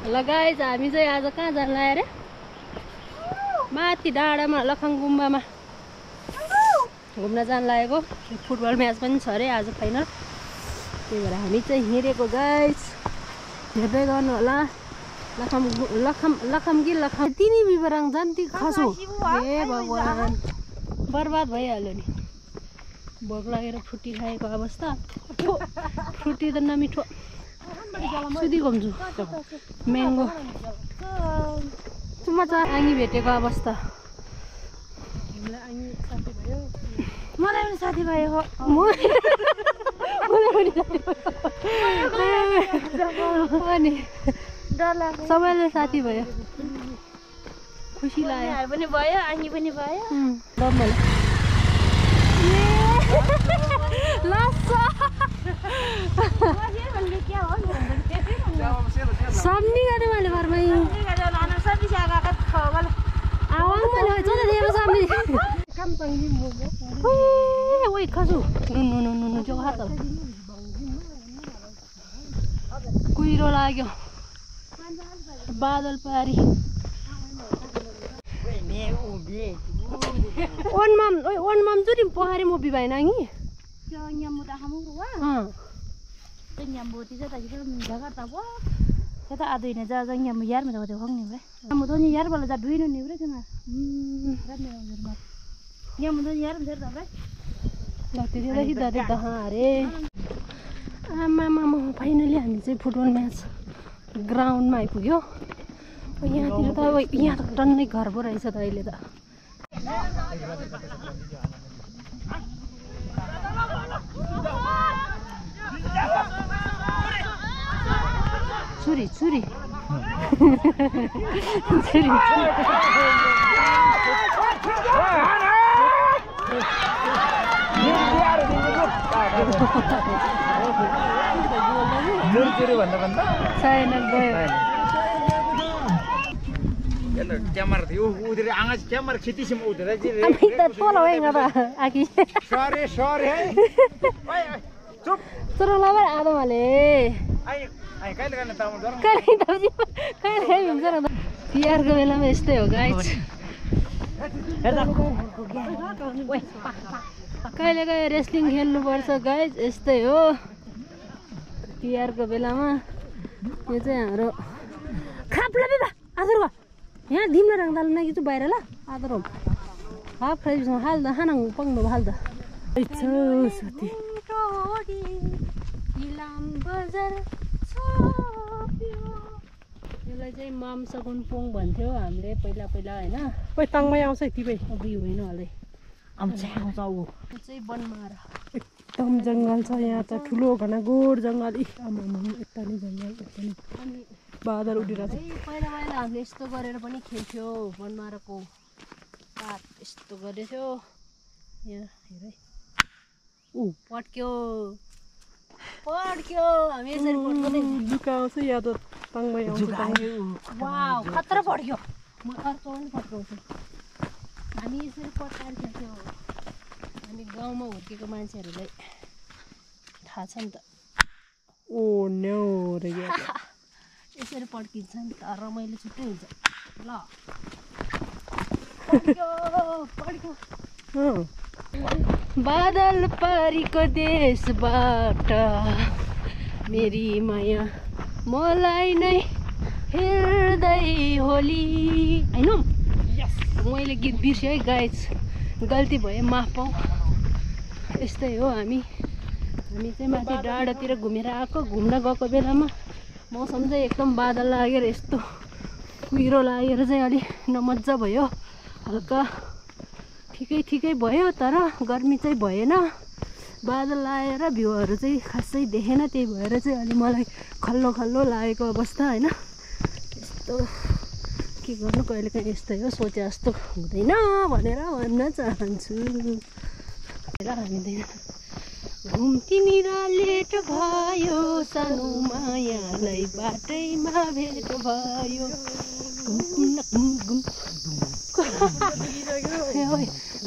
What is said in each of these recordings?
ल गाइज हामी चाहिँ आज कहाँ जान लाग्यो अरे माथि डाँडामा लखाङ गुम्बामा घुम्न जान लागेको फुटबल म्याच पनि छ अरे आज फाइनल त्यही भएर हामी चाहिँ हिँडेको गाइज हेर्दै गर्नु होला लखम कि लखम तिनी बिबराङ जान्ती खसो ए भगवान् बर्बाद भइहाल्यो नि भोक लागेर फ्रुटी खाएको अवस्था फ्रुटी त नमिठो सुधी घुम्छु म्याङ्गो समाचार आँगी भेटेको अवस्था मलाई पनि साथी भयो अनि सबैले साथी भयो खुसी लाग्यो पनि भयो आँगी पनि भयो सम्नी गर्ने मैले घरमै कुहिरो लाग्यो बादल पारी ओनमा जुरी पोखरी मोपी भएन नि Kita aduh ini aja yang muyar mereka tuh hong nih bre. Yang mudah nyar bala jadi duit nih bre cina. Yang mudah nyar bener dah bre. Lakti dia lagi dari dahare. Mama finally हामी चाहिँ football match ग्राउन्डमा आइपुग्यो यहाँतिर त अब यहाँ त टन्नै घर पो रहेछ त अहिले त छुरी छुरी छुरी छैन गयो क्यामेरा थियो उधर आँगज क्यामेरा खिचिसम्म उधर हामी त तल होइन त आकी सरी सरी चुप तर लबर आदो माले आइ कहिले गर्ने तामु जरा कहिले हुन्छ र तिहारको बेलामा यस्तै हो गाइस कहिले कहिले रेस्लिङ खेल्नुपर्छ गाइस यस्तै हो तिहारको बेलामा यो चाहिँ हाम्रो खाप्ला बिबा आदर वा यहाँ दिमला रंगदाल नाकी चाहिँ बाहिर ल आदर हो हाफ फ्राइसँग हाल्दा खाना पङ्गो हाल्दा साथी यसलाई चाहिँ मामसगुन पोङ भन्थ्यो हामीले पहिला पहिला हैन ओइ तङमै आउँछ तिबै अब यो होइन हलै आउँछ आउँछ उ चाहिँ बनमारा एकदम जंगल छ यहाँ त ठुलो घना गोड जंगल आमामा यता नि जंगल यता नि अनि बादल उडिरहेछ पहिला पहिला हामीले यस्तो गरेर पनि खेल्थ्यो बनमाराको पात यस्तो गरेथ्यो यहाँ हेरै उ पड्क्यो हामी यसरी पड्क्दै दुका आउँछ या त तङमै आउँछ वाउ खतरा पड्क्यो म अर्को पनि पड्काउँछु हामी यसरी पड्काएर खेल्थ्यौँ हामी गाउँमा हुर्केको मान्छेहरूलाई थाहा छ नि त ओ नो रे यसरी पड्किन्छ नि त रमाइलो छुट्टै हुन्छ ल पड्क्यो बादल पारीको देशबाट मेरी माया मलाई नै हेर्दै होली हैन मैले गीत बिर्सेँ है गाइज गल्ती भयो माफ पाऊ यस्तै हो हामी चाहिँ माथि डाँडातिर घुमेर आएको घुम्न गएको बेलामा मौसम चाहिँ एकदम बादल लागेर यस्तो कुहिरो लागेर चाहिँ अलि नमजा भयो हल्का ठिकै भयो तर गर्मी चाहिँ भएन बादल लागेर भ्यूहरू चाहिँ खासै देखेन त्यही भएर चाहिँ अलि मलाई खल्लो खल्लो लागेको अवस्था हैन यस्तो के गर्नु कहिलेकाहीँ यस्तै हो सोचे जस्तो हुँदैन भनेर भन्न चाहन्छु हामीदैन घुम्ती लेट भयो सानो मायालाई बाटैमा भेट भयो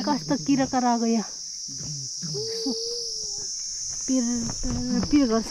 कस्तो किरा कराएको यहाँ पिर गर्छ